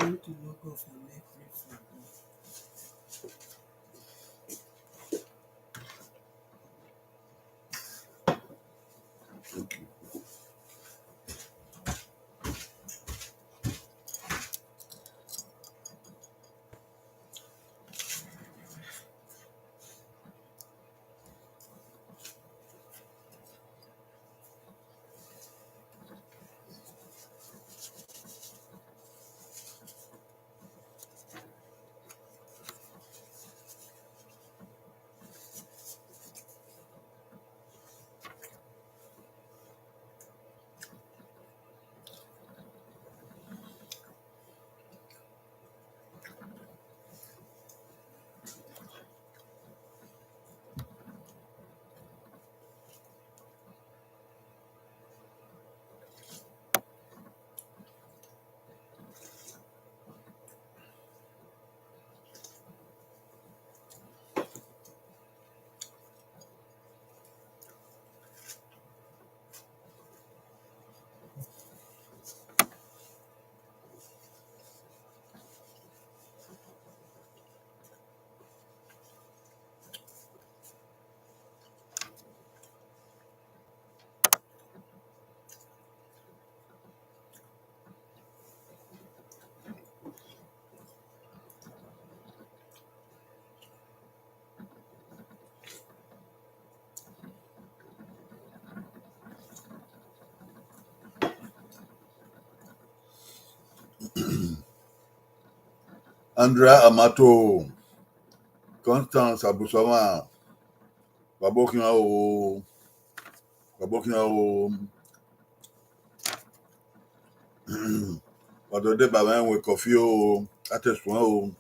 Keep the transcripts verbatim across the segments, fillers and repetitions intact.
Thank you, Lord God, for life, life, life. Andrea Amato, Constance Abusoma, wa bọ khian o, wa bọ khian o. Wa do deba mwẹ ẹnrẹn kọfi o, a te suẹn o.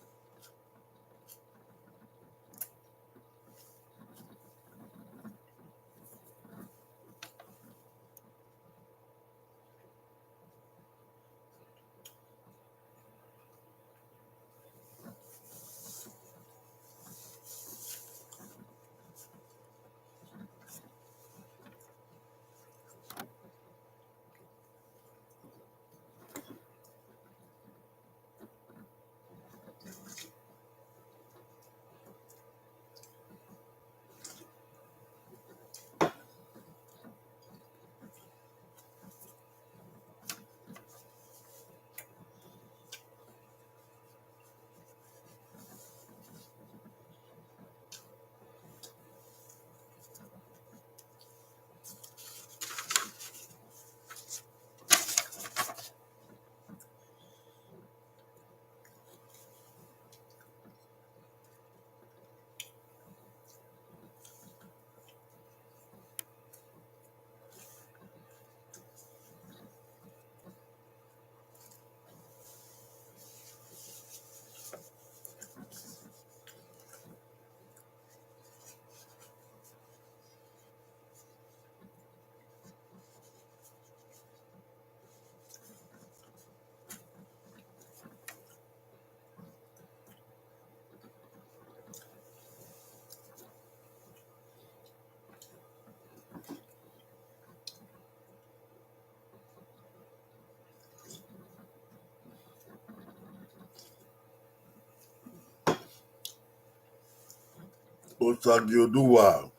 Osagie Oduwa,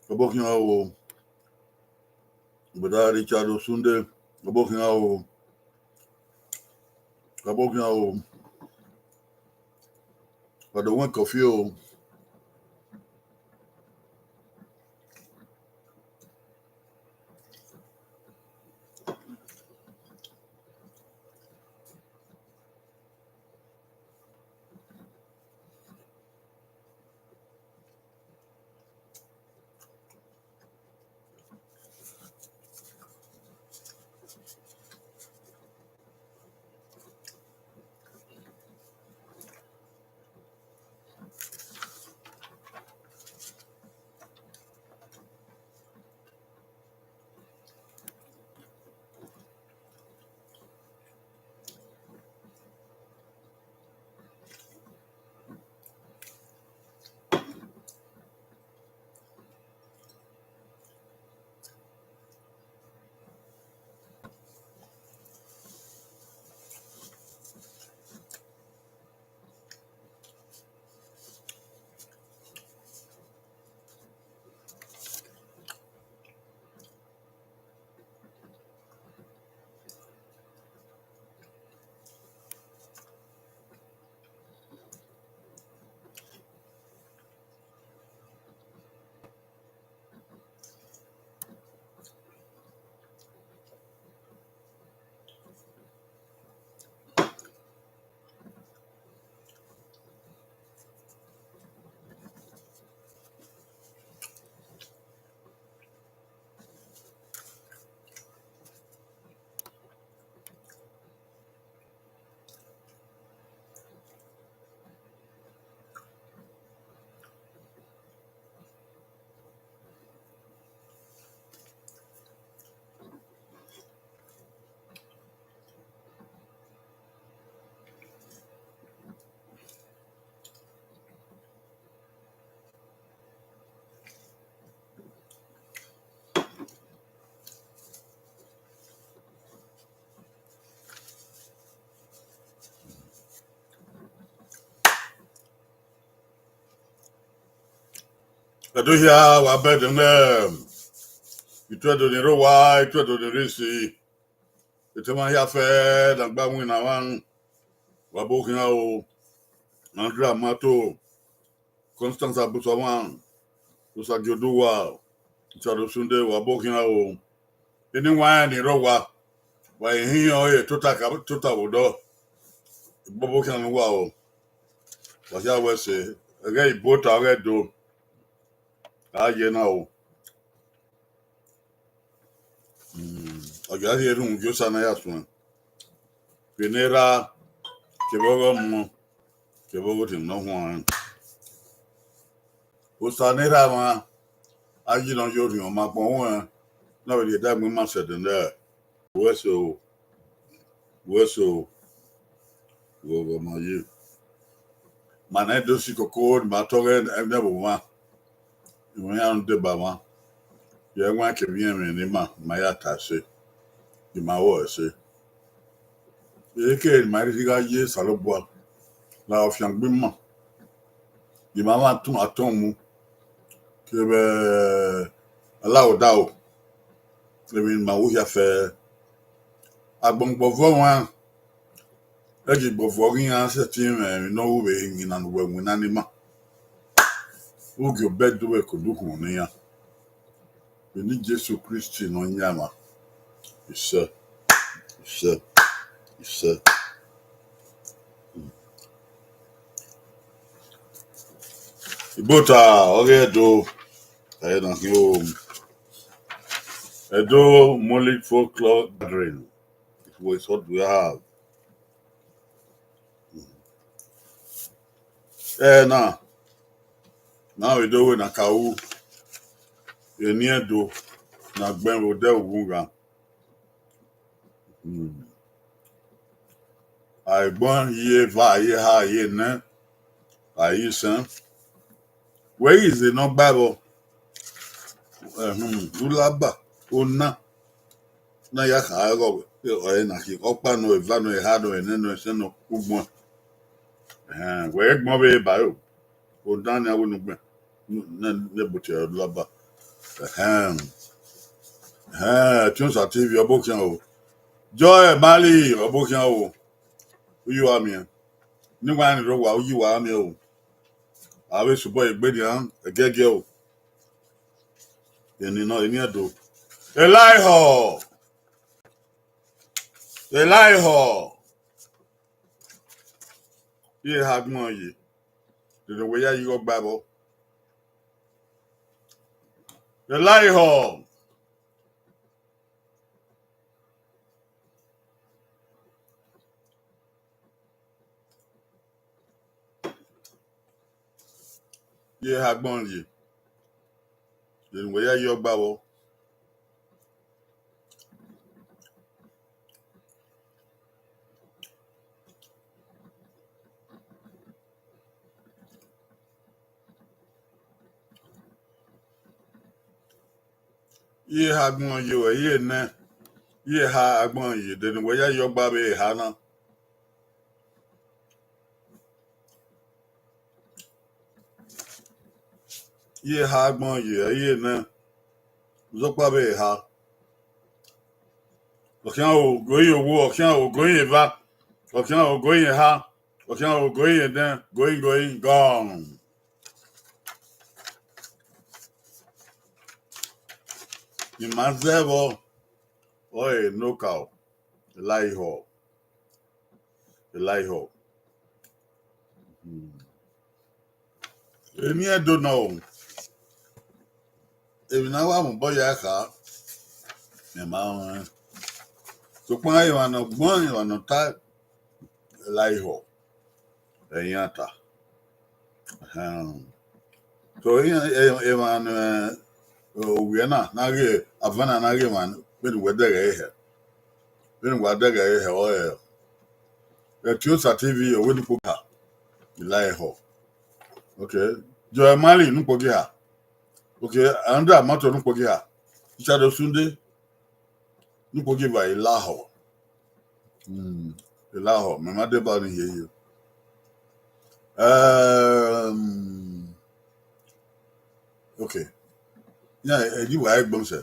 wa bọ khian o. Brother Richard Osunde, wa bọ khian o. Wa bọ khian o. Wa do wẹn kọfi o. Ẹdo hia, wa bẹdẹ nẹ, ituẹdo ni rre owa, ituẹdo ni rre isi, etẹmwa hia fẹ ne a gba winna mwa, wa bọ khian o. Andrew Amato, Constance Abusọmwa, Osagie Oduwa, Richard Osunde, wa bọ khian o. Eni wa rẹn ni rre owa, wa i hin ọre tota ka tota vbe odọ, bọ bọ khian ne uwa o. Wa hia wẹ ẹse, ẹghẹ Ibota ọghe Ẹdo, a ye na o. Ọ ya rhie erhunmwu gie Osa ne a ya suẹn. Vbene erha kevbe ọghe ọmọ kevbe ọghe otẹn ne ọ huanrẹn. Osa ne erha mwa, a yi ne ọ ye orhiọn ma gbọn ruẹn, ne ọ vbe rhie ẹdẹ agbọn ima sẹ ẹdẹ nẹ. Wẹ ẹse o, wẹ ẹse o, ghọghọ ma ye. Ma ne do si koko ne ima tọghe ẹvbo mwa, emwi iran deba mwa, ye ẹwaẹn kevbe irẹnmwi ne ima ma ya ta ẹse, ima ru ẹse. Eke ne ima rhirhi gha ye Osanobua la ọfiangbe ima, ima mwa tọn atọn mu kevbe alahodaro, emwi ne ima ru hia fẹ. Agbọn gbọvọ mwa, ẹghẹ gbọvọ ghi iran sẹtin mwẹ emwi ne ọ ru vbe rinmwian ne uwẹ winna ne ima. Ugie obẹdẹ vbe ke odukhunmwu ne iran. Vbene Jesu Kristi Nọyaẹnmwa. Isẹ, isẹ, isẹ. Ibota ọghe Ẹdo, ẹ na khin o. Ẹdo Molic Folklore Gathering is what we have. Ẹ na, na vbe do wẹ ne a ka ru eni Ẹdo ne a gbẹn vbe odẹ ughughan. A i gbẹn ye eva, a i eha, a i enẹ, a i isẹn. Wẹ i ghi ze ne ọ gba ẹvbo, ẹhunmwu, ulaba, ona, na ya kha ẹghẹ ọre na khin, ọkpa nọ, eva nọ, eha nọ, enẹ nọ, isẹn nọ, ugbẹn. Wẹ i gbẹn vbe ba ro, ona nian wẹ ne ugbẹn. Ne, ne bọtẹ laba. Ẹhẹn. Ẹhẹn, Ẹtiọnsa T V, ọ bọ khian o. Joy Mali, ọ bọ khian o. Uyi wa miẹn. Ne wa ni rre owa, uyi wa miẹn o. A vbe subọ egbe nian, ẹgiẹgiẹ o. Eni nọ, eni Ẹdo. Elaihọ. Elaihọ. Iye eha gbọn ye. Dede wẹ ya yi igho gba ẹvbo. Elaihọ. Iye eha gbọn ye. Dede wẹ ya yi igho gba ẹvbo. Iye eha agbọn ye ruẹ, iye nẹ, iye eha agbọn ye, dede wẹ ya yi ọgba vbe eha na. Iye eha agbọn ye, iye nẹ, zọkpa vbe eha. Ọkhian o, goyin owo, ọkhian o, goyin eva, ọkhian o, goyin eha, ọkhian o, goyin edẹn, goyin, goyin, gone. I ma zẹ vbọ, ọ re knockout, elaihọ, elaihọ. Hmm. Eni Ẹdo nọ o. Emwi ne a wa mu obọ ya kha, mẹ ma rẹn. Sokpan emwa ne ọ gbẹn, emwa ne ọ ta, elaihọ, ẹ i yan ta. Ẹhẹn. So, iran, e-, emwa ne, eh, owiẹ na, na ghe, avan na na ghe emwa vbene uwẹ dẹghe ẹre hẹ. Vbene uwa dẹghe ẹre hẹ, ọ rẹ Ẹtiosa T V, ọvbokhan, elaihọ. Okay. Joel Mali, nukpogieha. Okay, Andrew Amato, nukpogieha. Richard Osunde, nukpogieva, elaihọ. Hmm, elaihọ, mẹ ma deba ọni hie yo. Ehm, Okay. Ya, ẹ, ẹdẹ wa ẹgbọn sẹ.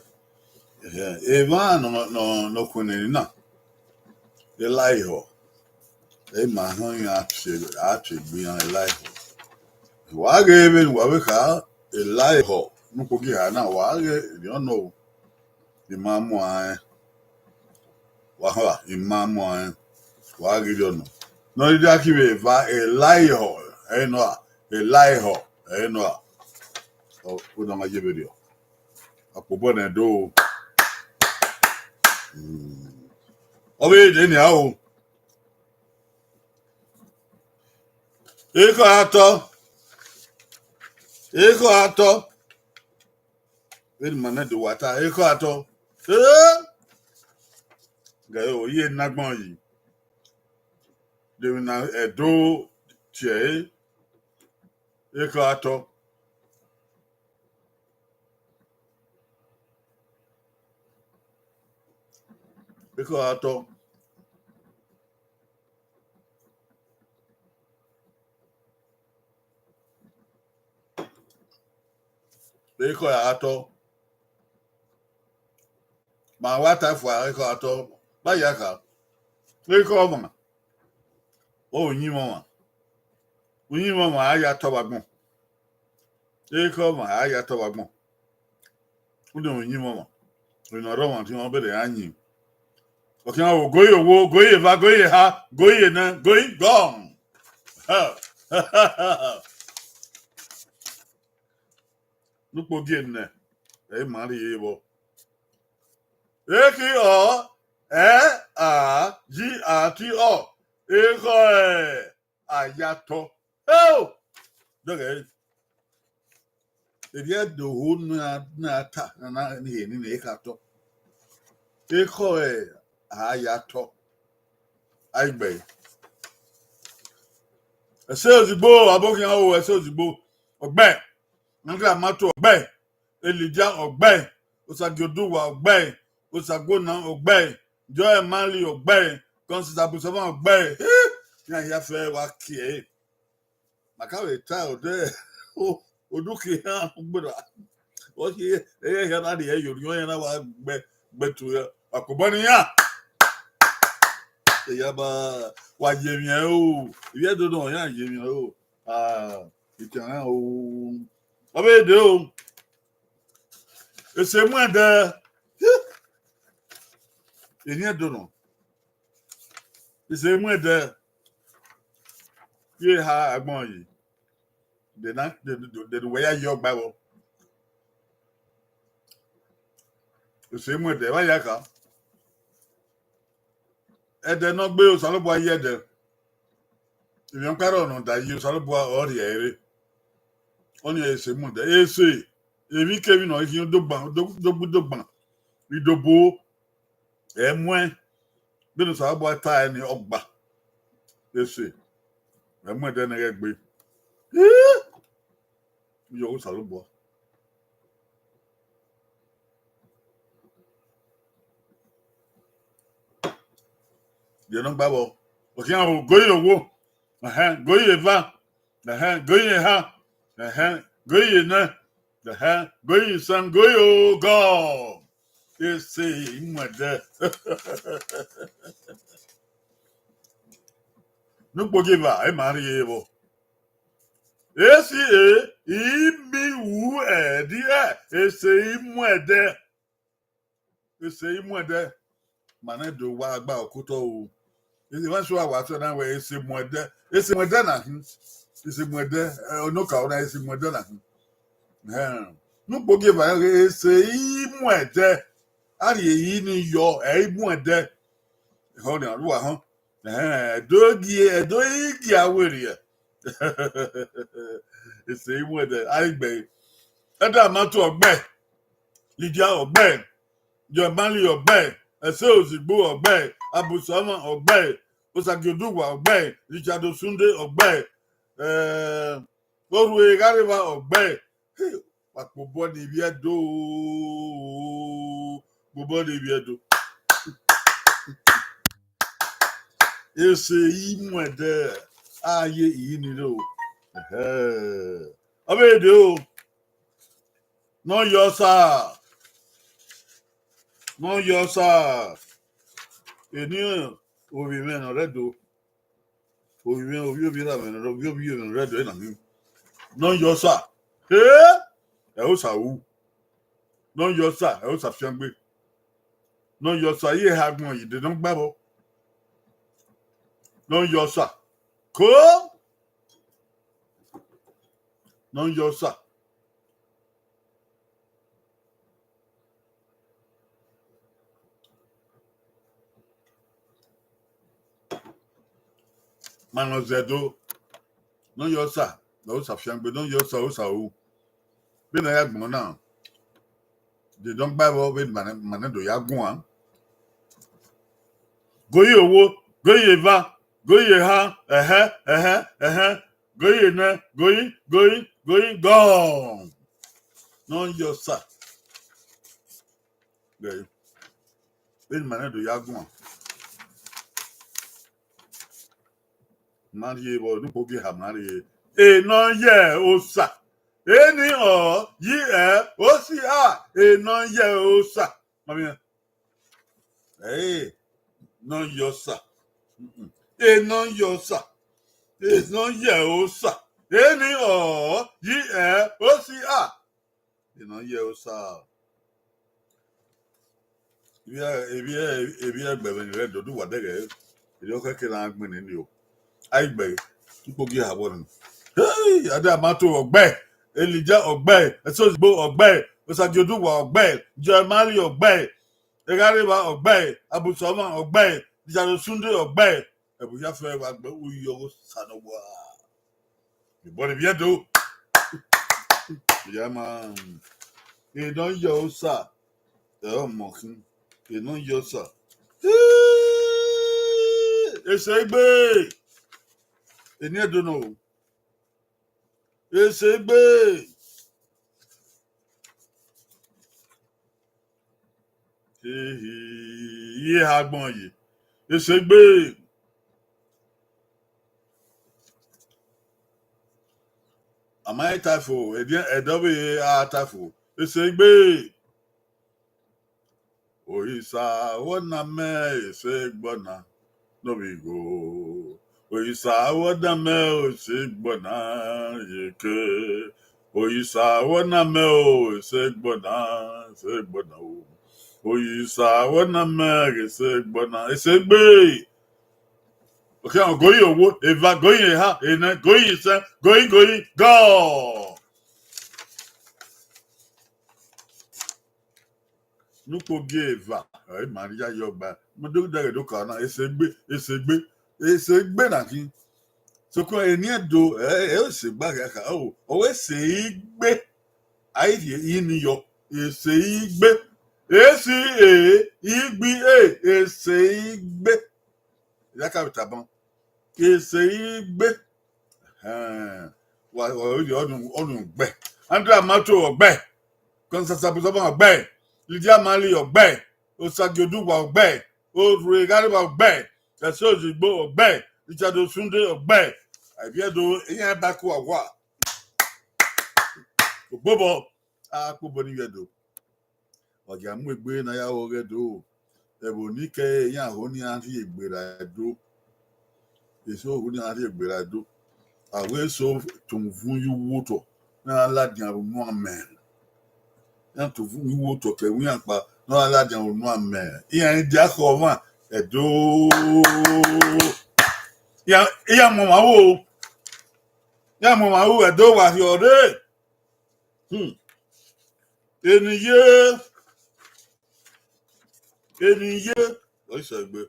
Ẹhẹ, emwa nọ, nọ, nọ khuẹnnẹ na, Elaihọ. Ẹ ma họn iran a tie, a tie egbe iran Elaihọ. Wa ghe vbene uwa vbe kha Elaihọ ne ukpogieva na, wa ghe rhiọn nọ o. I ma mu ẹ. Wa họn, I ma mu ẹ. Wa ghi rhiọn nọ. Nọ, rhirhi a khin vbe eva Elaihọ, ẹ nọ a, Elaihọ, ẹ nọ a. Ọ, u na ma ye vberriọ. Akpobọ nẹ do. Mm. Ọ vbe dee nia o. Ekhọe atọ. Ekhọe atọ. Vbene ima nẹ do wa ta, ekhọe atọ. Eh! Gẹ o, iye ne agbọn yi. De emwi ne Ẹdo tie ẹre, ekhọe atọ. Ekhọe atọ. Ekhọe atọ. Ma wa ta fua ekhọe atọ. Ba ya kha. Ekhọe ọmwa. Uyinmwẹ ọmwa. Uyinmwẹ ọmwa a ya tọ vbe agbọn. Ekhọe ọmwa a ya tọ vbe agbọn. Ude uyinmwẹ ọmwa. Emwi ne ọ rre ọmwa, ọ bẹdẹ ya yin. Ọ khian wo, goyi owo, goyi eva, goyi eha, goyi enẹ, goyi gọm. Ne ukpogieva nẹ, ẹ i ma rhie vbọ. Ekhi ọ, ẹ, a, yi, a, ti, ọ, ekhọe, a ya tọ. Eo! Dọghe, erriọ do ho ne a, ne a ta, na, na, ni he ni ne ekhọe atọ. Ekhọe, a ya tọ. A i gbe. Ẹse ozigbo, abọ khian o, ẹse ozigbo. Ọgbẹe. Andrew Amato ọgbẹe. Elijah ọgbẹe. Osagie Oduwa ọgbẹe. Osaguona ọgbẹe. Joy Emali ọgbẹe. Constance Abusoma ọgbẹe. Iran hia fẹ wa kie ẹre. Ma ka vbe ta odẹ, o, odukhia iran gberra. Ọ si ẹghẹ hia na rhie ye orhiọn iran na wa gbe, gbe tu ya. Akpobọ ne iran. Eya ba, wa ye emwi ẹre o. Ivbi Ẹdo nọ, iran ye emwi ẹre o. Ah, itian o. Ọ vbe dee o. Ese mu ẹdẹ. Eni Ẹdo nọ. Ese mu ẹdẹ. Ye eha agbọn yi. De na, de, de, de, de wẹ ya ye ọgba vbọ. Ese mu ẹdẹ, wa ya kha. Ẹdẹ ne ọ gbe Osanobua ye ẹdẹ. Emwi ọkpa rrọọ ne ọ da ye Osanobua ọ rhie ẹre. Ọnii ese mu ẹdẹ. Ese, emwikemwi ne ọ i khian do gban, do, do gbu do gban. Idobo, ẹ muẹn. Vbene Osanobua ta ẹre ni ọgba. Ese, ẹ mu ẹdẹ ne ẹghẹ gbe. Ih! Iyọ Osanobua. Ye ne ọ gba vbọ. Ọ khian ho, goyi owo. Ẹhẹn, goyi eva. Ẹhẹn, goyi eha. Ẹhẹn, goyi enẹ. Ẹhẹn, goyi isan, goyi ogọ. Ese i mu ẹdẹ. Ne ukpogieva, ẹ ma rhie vbọ. Ese i mi wu ẹdẹ, ese i mu ẹdẹ. Ese i mu ẹdẹ. Ma nẹ do wa gba okotọ o. Ese wa sua wa sẹ na wẹ ese mu ẹdẹ. Ese mu ẹdẹ na hin. Ese mu ẹdẹ. Ẹ, ọnọka ọna ese mu ẹdẹ na hin. Ẹhẹn. Ne ukpogieva ghe ese i mu ẹdẹ. A rhie eyi ni yọ, ẹ i mu ẹdẹ. Ehọ nian, ru wa họn. Ẹhẹn, Ẹdo gie, Ẹdo i gie avwerriẹ. Ese i mu ẹdẹ, a i gbe. Ẹdẹ Amato ọgbẹe, Lydia ọgbẹe, Joy Emali ọgbẹe, Ẹse Ozigbo ọgbẹe, Abusoma ọgbẹe, Osagie Oduwa ọgbẹe, Richard Osunde ọgbẹe, eh, Orhue Ghareva ọgbẹe. Hey, wa kpobọ ne ivbi Ẹdo o, kpobọ ne ivbi Ẹdo. Ese i mu ẹdẹ, a ye iyi ni rre o. Ẹhẹ. Ọ vbe dee o. Ne ọ yọ Osa. Ne ọ yọ Osa. Eni ovbi mwẹ ne ọ rre Ẹdo. Ovbi mwẹ, ovbi ovbi erha mwẹ ne ọ rre, ovbi ovbi mwẹ ne ọ rre Ẹdo na ni. Ne ọ yọ Osa. He! Ẹ Osa ru. Ne ọ yọ Osa, ẹ Osa fiangbe. Ne ọ yọ Osa, iye eha agbọn yi, dede ọ gba vbọ. Ne ọ yọ Osa. Ko! Ne ọ yọ Osa. Ma nọ zẹ Ẹdo, ne ọ yọ Osa, ne Osa fiangbe, ne ọ yọ Osa, Osa ru. Vbene a ya gbọn na, dede ọ gba vbọ vbene ima ne, ima ne do ya guan. Goyi owo, goyi eva, goyi eha, ẹhẹ, ẹhẹ, ẹhẹ, goyi enẹ, goyi, goyi, goyi, gọọ. Ne ọ yọ Osa. Vbene ima ne do ya guan. Ma rhie vbọ, ne ukpo gie eha ma rhie. Enọ yẹ Osa. Eni ọ yi ẹ osi a, enọ yẹ Osa. Ma miẹn. Ẹ, enọ yọ Osa. Mm-mm. Enọ yọ Osa. Enọ yẹ Osa. Eni ọ yi ẹ osi a. Enọ yẹ Osa. Evbi, evbi, evbi ẹgbẹe mwẹ ni rre Ẹdo, do uwa dẹghẹ, erriọ khẹke na gbẹnnẹ ni o. A i gbe, ukpo gie eha vbọ ni. Hey, Adia Mato ọgbe, Elija ọgbe, Ẹsozigbo ọgbe, Osagie Oduwa ọgbe, Jeremaia ọgbe, Egharevba ọgbe, Abusọmwa ọgbe, Richard Osunde ọgbe, ẹvbo hia fẹ wa gbe uyi ọghe Osanobua. Ebọ ne ivbi Ẹdo. Ya ma. Enọ yọ Osa. Ẹ ọmọ khin. Enọ yọ Osa. Ese gbe. Eni Ẹdo nọ o. Ese gbe. Ehe, iye eha agbọn yi. Ese gbe. A ma i tae fo, ẹdẹ, ẹdẹ ọvbehe a tae fo. Ese gbe. Osa, wẹ na mẹ ese gbọna, ne ovbi igho. Osa, wẹ na mẹ ese gbọna, yeke. Osa, wẹ na mẹ o, ese gbọna, ese gbọna o. Osa, wẹ na mẹ ese gbọna, ese gbe. Okhian, goyi owo, eva, goyi eha, enẹ, goyi isẹn, goyi, goyi, gọọ. Ne ukpo gie eva, ẹ ma ya yọ gba. Mo do dẹghe do ka na, ese gbe, ese gbe, ese gbe na khin. Sokpan eni Ẹdo, ẹ, ẹ, ese gba gha kha, o, ọ wẹ ese igbe, a i rhie ini yọ, ese igbe, esi e, igbi e, ese igbe. Ya ka vbe taban. Ese igbe. Ẹhẹn. Wa, wa, ọnu, ọnu gbe. Andrew Amato ọgbe. Constance Abusọmwa ọgbe. Lydia Mali ọgbe. Osagie Oduwa ọgbe. Orhu Egharevba ọgbe. Ẹse Ozigbo ọgbe. Richard Osunde ọgbe. Ivbi Ẹdo, iran ba ku awa. Ogbobọ, a kpobọ ni ivbi Ẹdo. Ọ ya mu egbe na ya ghọghọ Ẹdo. Ẹvbo ni kẹre, iran ho ne iran rhie egbe ra Ẹdo. Eso ho ne iran rhie egbe ra Ẹdo. A wẹ eso tọn uvun ye uwu otọ, ne a ladian vbe unu amẹ. Iran tọn uvun ye uwu otọ ke ẹvbo iran kpa, ne a ladian vbe unu amẹ. Iran i dia khọ ọmwa Ẹdo. Iran, iran mu ọmwa ru o. Iran mu ọmwa ru, Ẹdo wa rhiọrre. Hmm. Eni ye, eni ye, ọ i sẹ egbe.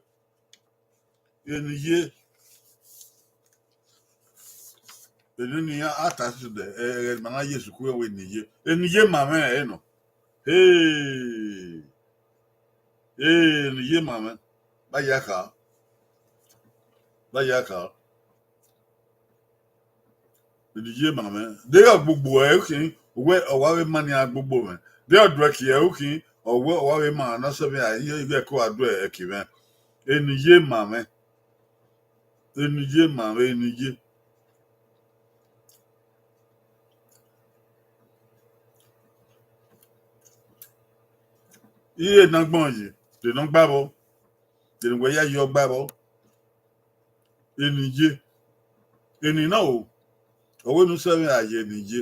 Eni ye, eni ni a ta sẹ, ẹ, ẹ, ma na ye sukuru wẹ eni ye. Eni ye ma mwẹ ẹ nọ. Hey. Eni ye ma mwẹ. Ba ya kha. Ba ya kha. Eni ye ma mwẹ. Deghẹ ọ gbogbo ẹ, ukhin, uwẹ, ọ wa vbe ma nian gbogbo mwẹ. Deghẹ ọ duẹ ẹki ẹ, ukhin, ọ wẹ, ọ wa vbe ma na sẹ mwẹ, a, iye, iye ẹko a duẹ ẹki mwẹ. Eni ye ma mwẹ. Eni ye ma mwẹ, eni ye. Iye ne agbọn ye, de ne ọ gba vbọ, de ne uwẹ ya ye ọgba vbọ. Eni ye, eni na o, ọ wẹ ne u sẹ mwẹ a ye eni ye.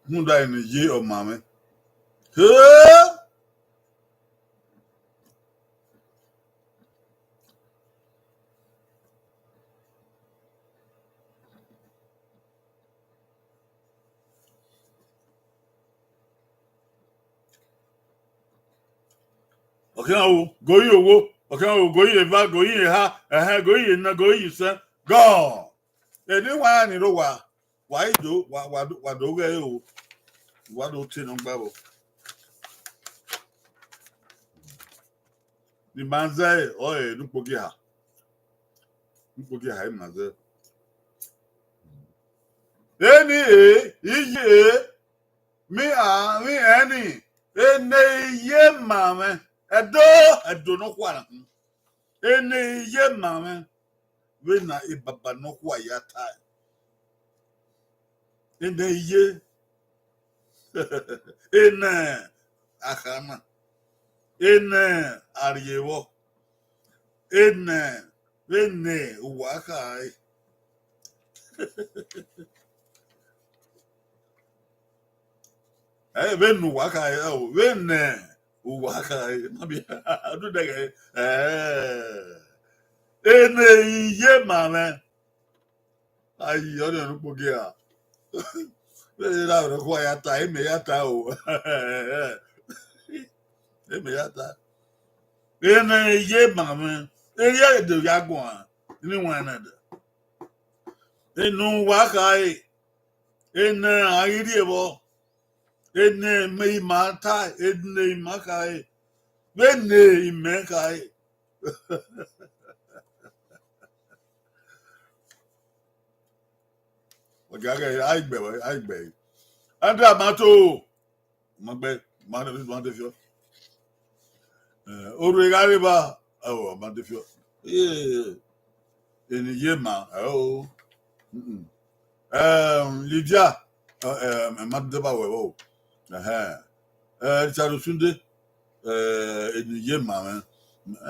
Rhunmwuda eni ye ọ ma mwẹ. He! Ọ khian o, go yi owo, ọ khian o, go yi eva, go yi eha, ẹhẹn, go yi ena, go yi isẹn, gọ. Eni wa ni rre owa, wa i do, wa, wa do, wa do ghẹ ẹre o, wa do te ne ọ gba vbọ. Ne ima zẹ ẹre, ọ re ne ukpogiẹ ha, ne ukpogiẹ ha ima zẹ. Eni e, iye e, mi a, mi ẹni, eni iye ma mwẹ, ẹdo, ẹdo ne ọ khuara. Eni iye ma mwẹ, vbene ebaba nọkhua ya tae. Eni iye, eni akhana, eni arrievbọ, eni vbene uwa khare. Ẹ, vbene uwa khare, ọ, vbene uwa khare, ma bi, a do dẹghe, ẹ, eni iye ma mwẹ. Ayi, ọnii ọre ukpogiẹ ra. Vbene erha ọre ọkhua ya ta, imẹ ya ta o. Imẹ ya ta. Eni iye ma mwẹ, erriọ ẹdẹ ya guan, ne iwẹn nẹ dẹ. Eni uwa khare, eni a ghi rrie vbọ, eni imẹ ima ta, eni ima khare, vbene imẹ khare. Ọgiaghẹ, a i gbe, a i gbe. Andra ma to, ma gbe, ma de, ma de fiọ. Eh, orhu gha rre evba, ọ ma de fiọ. Eh, eni iye ma, ẹ o. Mm-mm. Em, Lydia, eh, em, ma de ba wẹ vbo. Ẹhẹn. Eh, Richard Osunde, eh, eni iye ma mwẹ.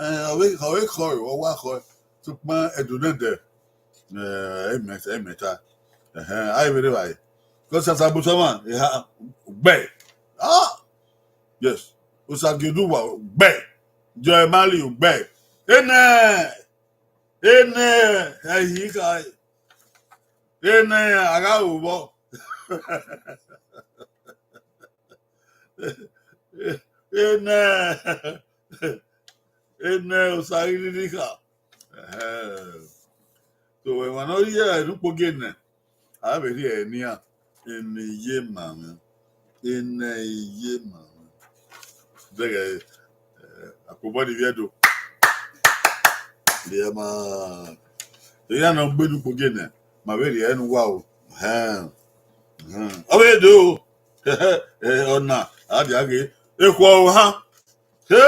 Eh, ọ vbe, ọ vbe khọe, ọ wa khọe. Sokpan ẹdẹ nẹdẹ, eh, ẹmẹ, ẹmẹ ta. Ẹhẹn, a i vbe rre evbare. Kọ Sasa Butọmwa, eha, ugbẹ. Ah! Yes. Osagie Oduwa, ugbẹ. Joy Mali, ugbẹ. Enẹ, enẹ, ẹhi khare. Enẹ, a gha ru vbọ. Enẹ, enẹ, osa ghi rhirhi kha. Ẹhẹn. So, emwa ne ọ rhie eni ukpogiẹ nẹ, a vbe rhie ẹre nian, eni iye ma mwẹ, eni iye ma mwẹ. Dẹghẹ, eh, akpobọ ni vbiẹ do. Rhie ma, iran ne ọ gbe eni ukpogiẹ nẹ, ma vbe rhie ẹre ne uwa o. Ẹhẹn. Ẹhẹn. Ọ vbe do. Eh, ọna, a dia ghe. Ekhọe ohan. He!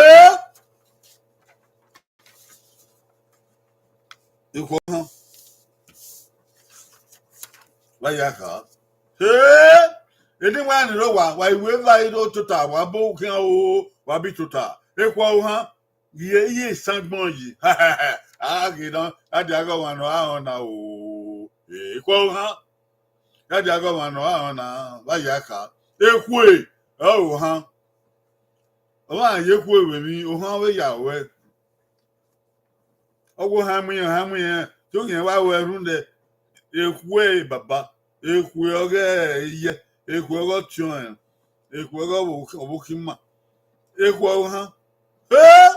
Ekhọe ohan. Wa ya kha. He! Eni wa ni rre owa, wa i ru eva i do tota, wa bo khian o, wa bi tota. Ekhọe ohan. Iye, iye isangbọn yi. A ghe na, a dia ghe ọmwa ne ọ ra họn na o. Ekhọe ohan. A dia ghe ọmwa ne ọ ra họn na, wa ya kha. Ekhue, ọ ro ohan. Ọmwa ye ekhue vbe emwi, ohan vbe ya ruẹ. Ọ wẹ ohan mu iran, ohan mu iran, te ohiẹn wa ruẹ rhunmwuda ekhue baba, ekhue ọghe iyẹ, ekhue ọghe ọtiọnrẹn, ekhue ọghe ọvbokhan ima, ekhue ohan. Eh!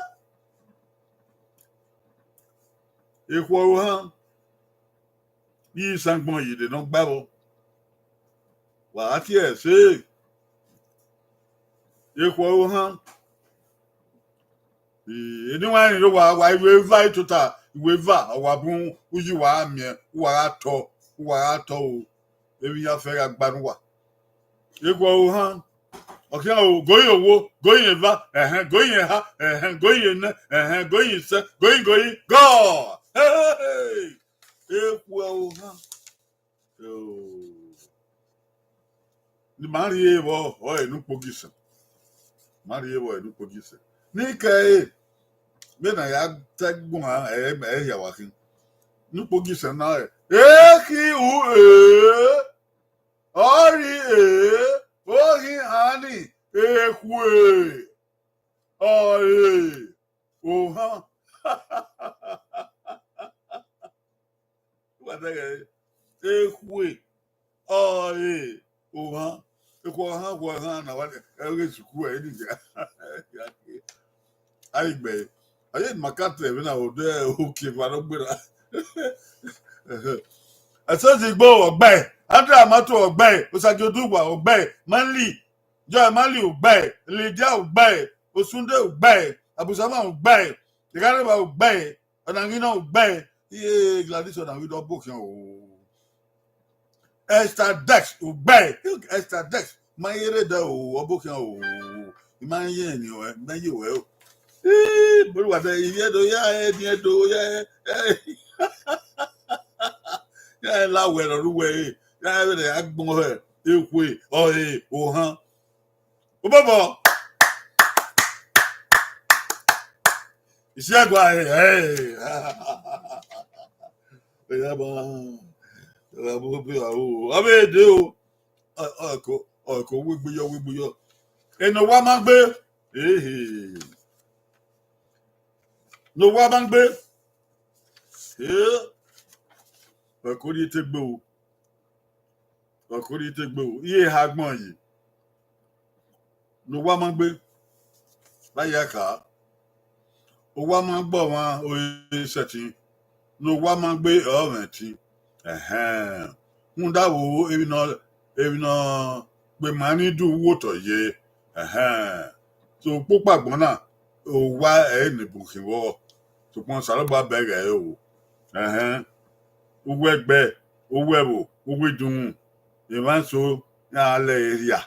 Ekhue ohan. Isangbọn yi de ne ọ gba vbọ. Wa gha tie ẹse. Ekhue ohan. Eni wa rẹn rre owa, wa i ru eva tota, i ru eva, ọ wa bun uyi, wa gha miẹn, uwa gha tọ, uwa gha tọ o. Emwi ya fẹ gha gba ne uwa. Ekhue ohan. Ọ khian o, goyin owo, goyin eva, ẹhẹn, goyin eha, ẹhẹn, goyin enẹ, ẹhẹn, goyin isẹ, goyin, goyin, gọ. Hey! Ekhue ohan. Oh. Ne ima rhie vbọ, ọ re ne ukpogisan. Ma rhie vbọ ne ukpogi sẹ. Ne I kẹre, vbene a ya ta guan, ẹ, ẹ hia wa khin. Ne ukpogi sẹ na, ẹ, ekhi u, ee, ọ rhie, ee, ohinhan ni, ekhue, ọ, ee, ohan. Wa ta ẹghẹ, ekhue, ọ, ee, ohan. Ekhue ọhan, ekhue ọhan na wa, ẹ ghe sukuu ẹ ni ga. A i gbe, a ye ma ka te vbe na odẹ oke va no gbera. Ẹsọsi Igbo ọgbẹe, Andrew Amato ọgbẹe, Osagie Oduwa ọgbẹe, Manley, Joy Manley ọgbẹe, Lydia ọgbẹe, Osunde ọgbẹe, Abusama ọgbẹe, Ighareva ọgbẹe, Ọnanghinọ ọgbẹe, iye Gladys Ọnanghinọ ọbokhian o. Esther Dex ọgbẹe, Esther Dex, ma yere dẹ o, ọbokhian o. I ma ye ni o, ma ye wẹ o. Ii, bro, wa dẹ, ivie do ya, ẹ, ni ẹ do ya, ẹ, ẹ. Ya la wẹ rọ ru wẹ, ẹ. Ya vbe rẹ agbọn hẹ, ekhue, ọ, ee, ohan. Obọbọ. Isiagua, ẹ, ẹ. Ẹ ya ba, ẹ ya ba, o, o, avbe de o. Ọ, ọ, ko, ọ, ko wegbe yọ, wegbe yọ. Ene owa ma gbe. Ehe. Ne owa ma gbe. Ee. Ọ ko rhie te gbe o. Ọ ko rhie te gbe o. Iye ha agbọn yi. Ne owa ma gbe. Vbe a ya ka. Owa ma gbe ọmwa ore sẹtin. Ne owa ma gbe ọmwẹ ẹtin. Ẹhẹn. Rhunmwuda vbe emwi nọ, emwi nọ gbe ma ni du wo otọ ye. Ẹhẹn. So, ukpokpa agbọn na, owa ẹre ne bun khin vbọ. Sokpan Osanobua bẹghe ẹre o. Ẹhẹn. Uwu ẹgbẹ, uwu ẹvbo, uwu idunmwu, emwa eso, iran lẹ ẹre rhia.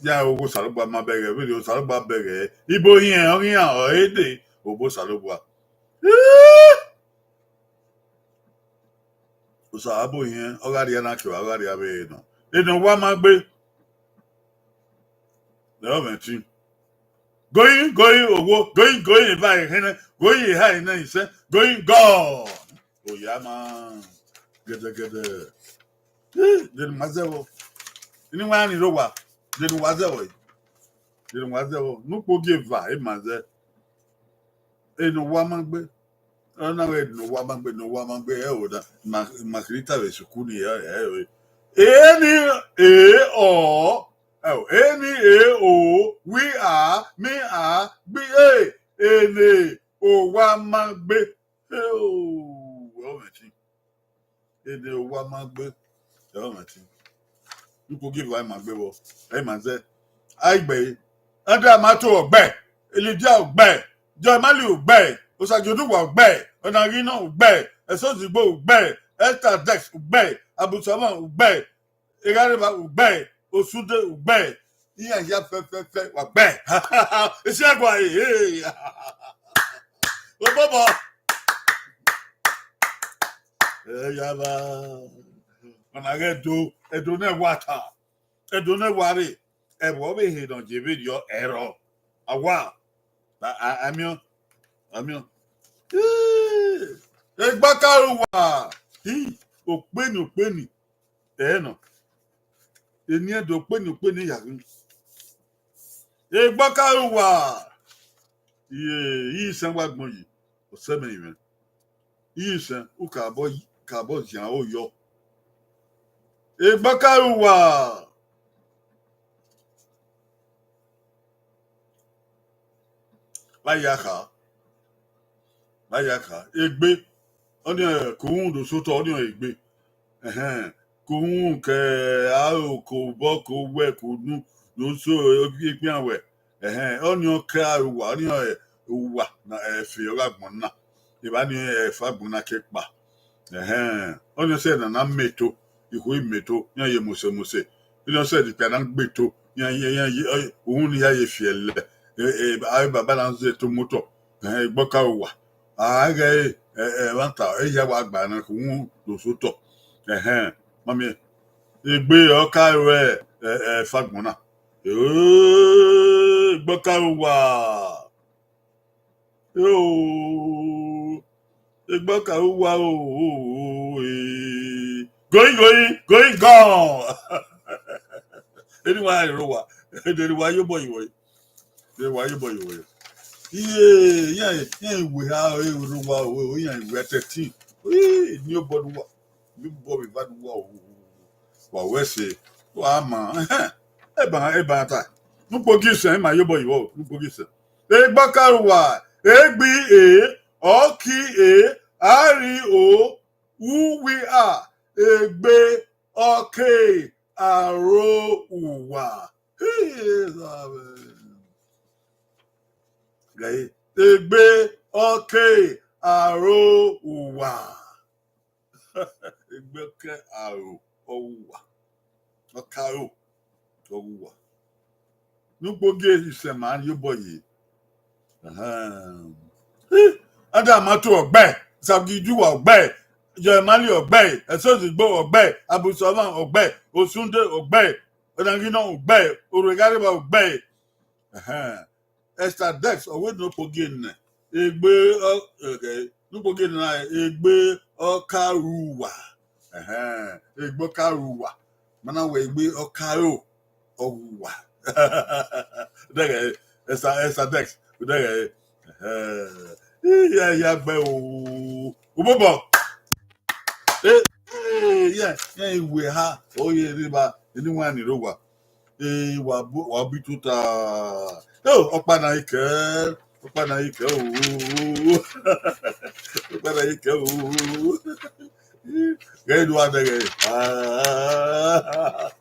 Iran ọghe Osanobua ma bẹghe, vbene Osanobua bẹghe, ibo hiẹn, ọ ghi iran ọre dee, obọ Osanobua. Osanobua hiẹn, ọ gha rhia na ke, ọ gha rhia vbe nọ. Ene owa ma gbe, ẹ, ọmwẹ ẹtin. Going, going, owo, going, going, eva ekhẹnẹ, going, eha enẹ isẹ, going, gone. Oya ma, gẹdẹgẹdẹ. Eh, de ne ma zẹ vbọ. Ini wa ni rre owa, de ne wa zẹ vbọ. De ne wa zẹ vbọ. Ne ukpogi eva, e ma zẹ. Ene owa ma gbe. Ọ na wẹ ne owa ma gbe, ne owa ma gbe, ẹ o da. Ma, ma kiri ta vbe sukuu ni, ẹ, ẹ, ẹ. Eni, e, ọ. Ẹ o, eni, e, o, we are, me are, gbe, e, ene owa ma gbe. Ẹ o, ọmwẹ ẹtin. Ene owa ma gbe, ẹ ọmwẹ ẹtin. Ukpogi eva ma gbe vbọ, ẹ ma zẹ. A i gbe, Andrew Amato ọgbẹe, Lydia ọgbẹe, Joy Manley ọgbẹe, Osagie Oduwa ọgbẹe, Ọnanghinọ ọgbẹe, Ẹsọzigbo ọgbẹe, Esther Dex ọgbẹe, Abusama ọgbẹe, Ighareva ọgbẹe, Osunde ọgbẹe, iran hia fẹfẹfẹ wa gbẹe. Isiagua, ee. Obọbọ. Ẹ ya ba. Ọna ghe Ẹdo, Ẹdo ne wa ta. Ẹdo ne wa rre. Ẹvbo ọvbehe ne ọ ye vberriọ ẹrọ. A wa. A, a, amiọn. Amiọn. Ee. Egbakaruwa. Hi, okpeni, okpeni. Ẹ nọ. Eni Ẹdo okpeni, okpeni ya ghi. Egbakaruwa. Iye, iye isẹn wa gbọn yi. Ọsẹ mẹ rinmwian. Iye isẹn, u kabọ, kabọ zian aro yọ. Egbakaruwa. Vbe a ya kha. Vbe a ya kha. Egbe. Ọnii, ko uhunmwu do sotọ, ọnii egbe. Ẹhẹn. Ko uhunmwu ke aro, ko obọ, ko owẹ, ko unu, do so ekpian wẹ. Ẹhẹn. Ọnii ọ ke aro uwa, ọnii ọ uwa na, ẹfe ọghe agbọn na. Evba ni ẹfe agbọn na ke kpa. Ẹhẹn. Ọnii ọ sẹ ne a na meto, ikhuo i meto, iran ye mose mose. Ọnii ọ sẹ ne ikpia na gbe to, iran ye, iran ye, uhunmwu ne iran ye fi ẹlẹ. E, e, avbe baba na zẹ to motọ. Ẹhẹn, egbọkaruwa. A ghe, ẹ, ẹmwata, ehia wa gba na ke uhunmwu do sotọ. Ẹhẹn, ma miẹn. Egbe ọ ka ru ẹ, ẹ, ẹfe agbọn na. Ee, Egbọkaruwa. Oh, Egbọkaruwa, oh, oh, oh, eh. Going, going, going, gone. Eni wa rre owa. Eni wa ye obọ yi wẹ. Eni wa ye obọ yi wẹ. Iye, iye, iye, iwe ha, eh, owa, oh, oh, iye, iwe thirteen. Ui, eni obọ ne uwa. Eni obọ vbe eva ne uwa, oh, oh, oh. Wa wẹ ẹse, wa ma, ẹhẹn, eba, eba ta. Ne ukpogi sẹ, ima ye obọ yi vbọ, ne ukpogi sẹ. Egbọkaruwa, egbe e, ọki e, a rri o, uwi a, egbe ọke aro uwa. Egbe ọke aro uwa. Egbe ọke aro ọ wu uwa. Ọke aro ọ wu uwa. Ne ukpogi isẹ ma ye obọ yi. Ahan. Ada ma tu ọgbẹ, Sagidu wa ọgbẹ, Jemali ọgbẹ, Ẹsọzigbo ọgbẹ, Abusọvan ọgbẹ, Osunde ọgbẹ, Ọnaghinọ ọgbẹ, Orueghareba ọgbẹ. Ahan. Esther Dex, ọ wẹ ne ukpogi nẹ, egbe ọ, okay, ne ukpogi nẹ, egbe ọkaruwa. Ẹhẹn, egbe ọkaruwa. Mana wẹ egbe ọkaro, ọ wu uwa. Dẹghẹ, Esther, Esther Dex, dẹghẹ, ẹhẹn. Iya, iya, gbe o. Ubọbọ. Eh, eh, yeah, yeah, iwe ha, ọ ye rre ba, eni wa ni rre owa. Eh, wa bu, wa bi tota. Oh, ọkpa na i kẹ, ọkpa na i kẹ o. Ọkpa na i kẹ o. Ghe do wa dẹghẹ. Ah.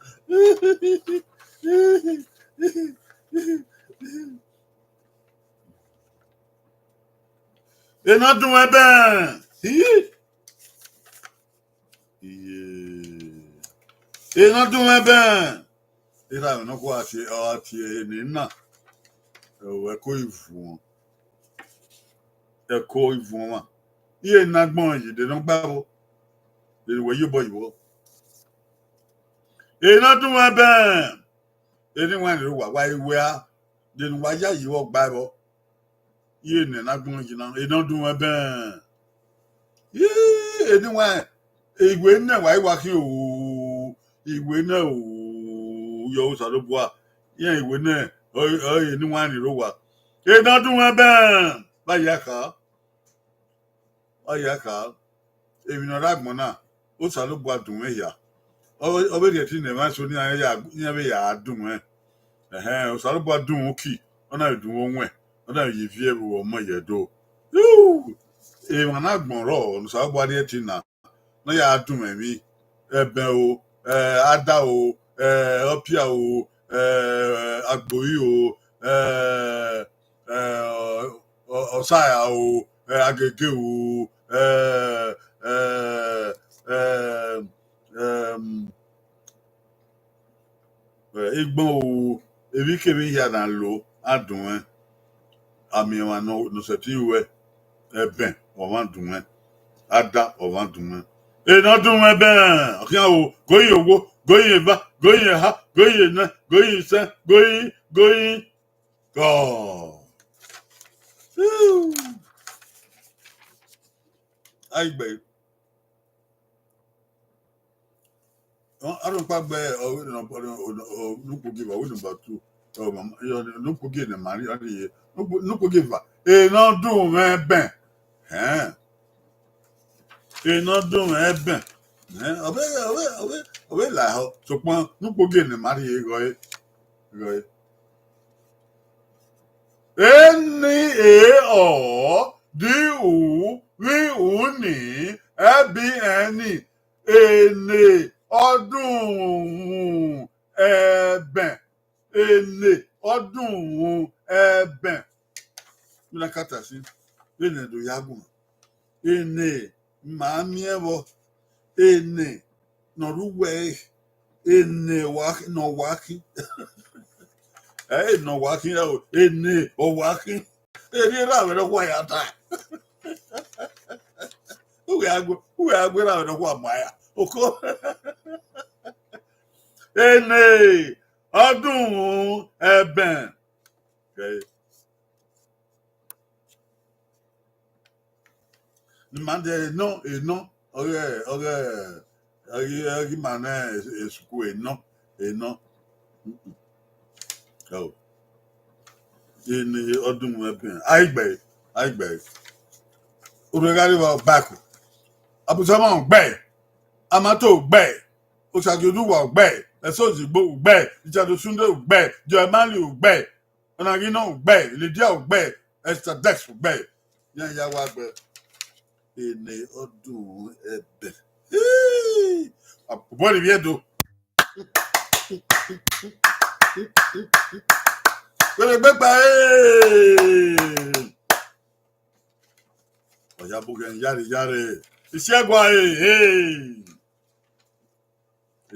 Ena dun ẹbẹn. Hi. Iye. Ena dun ẹbẹn. Ena nọ kua tie, ọ tie ene na. Ẹko ivuọn. Ẹko ivuọn ma. Iye na gbọn yi de nọ gba vbo. De wẹ ye obọ yi vbo. Ena dun ẹbẹn. Eni wa ni rre owa, wa i wẹ a, de ne uwa yayi vbe ọgba ẹvbo. Iye ne na gbọn yi na, ena dun ẹbẹn. Ii, eni wa, iwe nẹ wa i wa khin o, iwe nẹ o, yọ Osanobua, iran iwe nẹ, ọ, ọ, eni wa ni rre owa. Ena dun ẹbẹn, ba ya kha. Ọ ya kha, emwi ne ọ rre agbọn na, Osanobua dun mwẹ hia. Ọ, ọ vbe rhie ẹtin ne emwa eso ne iran ya, iran vbe ya dun mwẹ. Ẹhẹn, Osanobua dun mwẹ uki, ọ na vbe dun mwẹ owẹn, ọ na vbe ye ivie vbe ọmọ ye Ẹdo. Yu! Emwa ne agbọn rrọọ ne Osanobua rhie ẹtin na, ne ọ ya dun mwẹ emwi, ẹbẹn o, eh, ada o, eh, ọpia o, eh, agboi o, eh, eh, ọ, ọ, ọsaya o, eh, agege o, eh, eh, eh, em, eh, igbọn o, emwikemwi hia na lo, a dun mwẹ. A miẹn emwa ne ọ, ne ọ sẹtin ruẹ, ẹbẹn ọmwa dun mwẹ, ada ọmwa dun mwẹ. Ena dun mwẹ ẹbẹn, ọ khian o, goyin owo, goyin eva, goyin eha, goyin enẹ, goyin isẹn, goyin, goyin. God. Whew. Aigbe. Ọ, arọkpa gbe, ọ, ọ, ọ, ọ, Nukpogieva, wẹ number two. Ọ, mama, ọ, Nukpogieva ne ma rhie, ọ rhie. Nukpo-, Nukpogieva. Ena dun mwẹ ẹbẹn. Hẹn. Ena dun mwẹ ẹbẹn. Hẹn. Ọ vbe, ọ vbe, ọ vbe, ọ vbe lahọ. Sokpan, Nukpogieva ne ma rhie ghe ọre. Ghe ọre. Eni e ọ, di u, vbi u ni, ẹbi ẹni, ene ọdunmwu ẹbẹn, ene ọdunmwu ẹbẹn. Mina kata sin, vbene do ya guan. Ene ma miẹn vbọ, ene ne ọ rre uwu ẹre, ene wa khin, ne ọ wa khin. Ẹ, ne ọ wa khin, ene ọ wa khin. Erriọ erha mwẹ ne ọ wa ya ta. Uwẹ a gu, uwẹ a gu erha mwẹ ne ọ wa ma ya. Oko. Ene ọdunmwu ẹbẹn. Kẹ, ne ima dẹ enọ, enọ, ọghe, ọghe, ọghe, ọghe ima nẹ esuku enọ, enọ. Ẹo. Ene ọdun mwẹ bẹn. Aigbe, aigbe. Orheghareva Ọbaku. Abusama ugbẹ. Amato ugbẹ. Osagiodugha ugbẹ. Ẹsozigbo ugbẹ. Richard Osunde ugbẹ. Joe Emali ugbẹ. Ọna ghi nọ ugbẹ, Lydia ugbẹ, Esther Dex ugbẹ. Iran ya wa gbe ene ọdun ẹbẹ. Hii! Obọ rhie do. Wẹrẹ gbẹgba ee. Ọya bu ghẹ yare yare. Isiẹgua ee.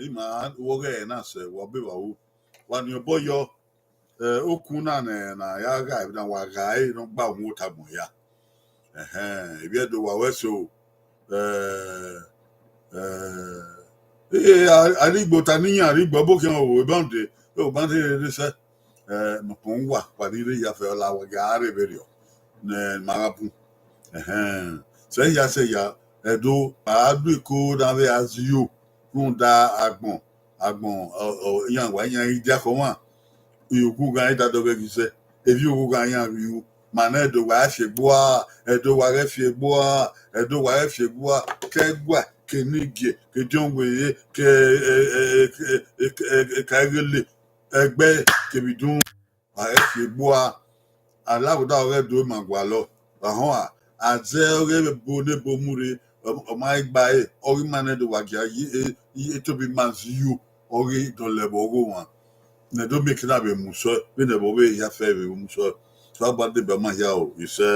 Ima wọ ghẹ na sẹ wa be wa ru. Wa ni obọ yọ, eh, okun na nẹ na ya gha emwi na wa gha ẹre ne ọ gba uhunmwu ota agbọn hia. Ẹhẹn, ivbi Ẹdo wa wẹ so, eh, eh, eh, a-, arigbo ta ne iran arigbo ọbokhian o, ebande, ebande rere sẹ, eh, nọkpọn uwa, wa ni rre ya fẹ, ọ la wa gha rre vberriọ, ne ma gha bun. Ẹhẹn, sẹ hia, sẹ hia, Ẹdo, a do eko ne avbe a zio, rhunmwuda agbọn, agbọn, ọ, ọ, iran wa, iran i diakhọ mwa, ioghughan i da dọghe ghi sẹ, evbi oghughan iran ghi ru, ma nẹ Ẹdo wa ghẹ fi egbua, Ẹdo wa ghẹ fi egbua, Ẹdo wa ghẹ fi egbua, ke ẹguae, ke enigie, ke ediọn were, ke, e, e, e, e, e, e, ka ighele, ẹgbẹ, kevbe idun. A ghẹ fi egbua, a la vbe odaro ọghe Ẹdo ma gualọ. Wa họn a, a zẹ ọghe ebo ne ebo mu rre, ọ, ọ ma gba ẹre, ọ ghi ma nẹ do wa gia ye, e, e, Etobi ma zẹ iyo, ọ ghi dọlọ ẹvbo ọghe owan. Ne do miẹn ekena vbe mu sẹ, vbene ẹvbo vbe hia fẹ vbe mu sẹ. So, a gba deba ma hia o, isẹ,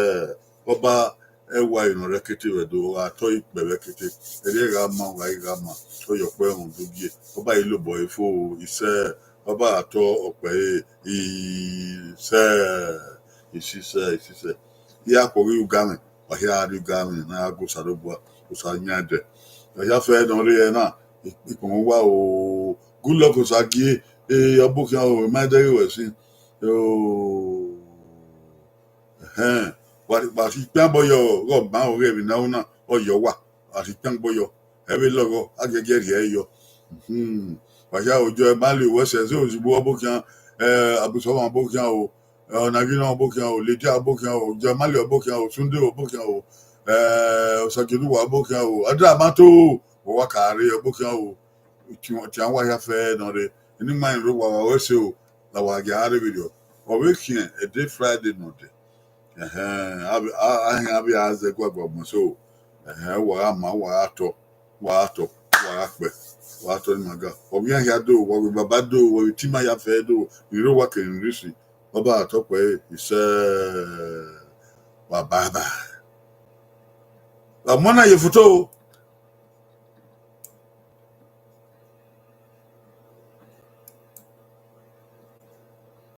ọba, ẹwae nọ rre ẹkete vbe Ẹdo, ọ gha tọ ikpẹ vbe ẹkete, ẹrriẹ gha ma, ọ gha i gha ma, ọ yọ ọkpẹ rhunmwuda ogie, ọba i lobọ ẹre fo, isẹ, ọba gha tọ ọkpẹ ẹre, isẹ, isisẹ, isisẹ. Iran khuọghe ugamwẹ, wa hia rrie ugamwẹ ne a ya gu Osanobua, Osa yan ẹdẹ. Wa hia fẹ ne ọ rre ẹre na, ikpọnmwẹ uwa o, good luck Osagie, e, ọbokhian o, ma dẹghe wẹ sin. O, ẹhẹn, wa, wa si ikpian bọ yọ, ọghe ọgban ọghe emwi ne a ru na, ọ yọ wa, wa si ikpian bọ yọ, ẹ vbe lọghọ, a giẹgiẹ rhie ẹre yọ. Mhm. Wa hia o, Joe Emali, wẹ sẹ, ẹzẹ ozugbo ọbokhian, eh, Abusọmọ ọbokhian o, eh, Ọnaghinọ ọbokhian o, Lydia ọbokhian o, Joe Emali ọbokhian o, Sunday ọbokhian o, eh, Osagiodugha ọbokhian o, Adamato, wa wa ka rre ọbokhian o, tian, tian wa hia fẹ nọ rre, eni ma rẹn rre owa, wa wẹ sẹ o, la wa gia rre vberriọ, ọ vbe khian ẹdẹ Friday nọ dẹ. Ẹhẹn, a vbe, a, a hian avbe a zẹ guaguagbọn so, ẹhẹn, wa gha ma, wa gha tọ, wa gha tọ, wa gha kpẹ, wa gha tọ ni ma ga. Wa vbe iran hia do, wa vbe baba do, wa vbe tima hia fẹ do, ni rre owa kere ni rre isi, ọba gha tọ kpẹ ẹre, isẹ, wa bye bye. Wa mu na ye foto o.